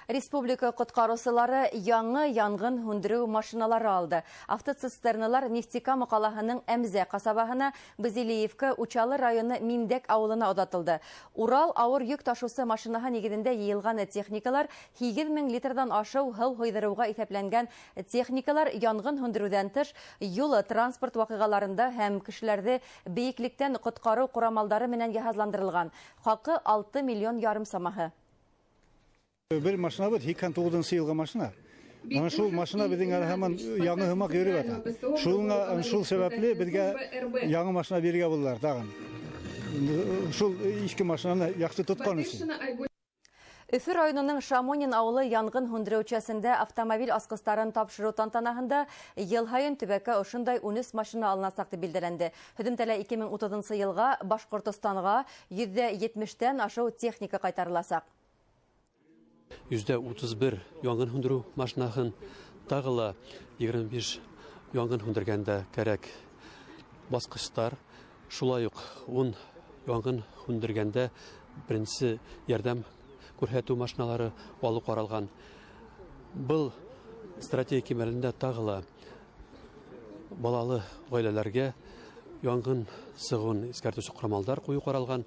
Республика ҡотҡарыусылары яңы янғын һүндереү машиналары алды. Автоцистерналар Нефтекама ҡалаһының Әмзә ҡасабаһына, Базилиевка, Учалы районы Мимдәк ауылына оҙатылды. Урал ауыр йөк ташыусы машинаһы нигеҙендә йыйылған техникалар 8000 литрҙан ашыу һыу һыйҙырыуға иҫәпләнгән техникалар янғын һүндереүҙән тыш юл транспорт ваҡиғаларында һәм кешеләрҙе бейеклектән ҡотҡарыу ҡорамалдары менән йыһазландырылған. Хаҡы 6,5 миллион самаһы. Бер машинабыҙ 89-нсы йылғы машина. Ана шул машина беҙҙең әле һаман яңы һымаҡ йөрөп ята. Шуңа шул сәбәпле беҙгә яңы машина бирергә булдылар тағын. Шул иҫке машинаны яҡшы тотҡан өсөн. Өфө районының Шамонин ауылы янғын һүндереү частендә автомобиль асҡыстарын тапшырыу тантанаһында йыл һайын төбәккә ошондай 13 машина алынасаҡ тип билдәләнде. Һөҙөмтәлә 2030 йылға Башҡортостанға 70-тән ашыу техника ҡайтарыласаҡ. 31% янғын һүндереү машинаһын, тағы ла 25 янғын һүндергәндә кәрәк басҡыстар, шулай уҡ 10 янғын һүндергәндә беренсе ярҙам күрһәтеү машиналары алыу ҡаралған. Был стратегия кимәлендә тағы ла балалы ғаиләләргә янғын сығыуын иҫкәртеүсе ҡорамалдар ҡуйыу ҡаралған.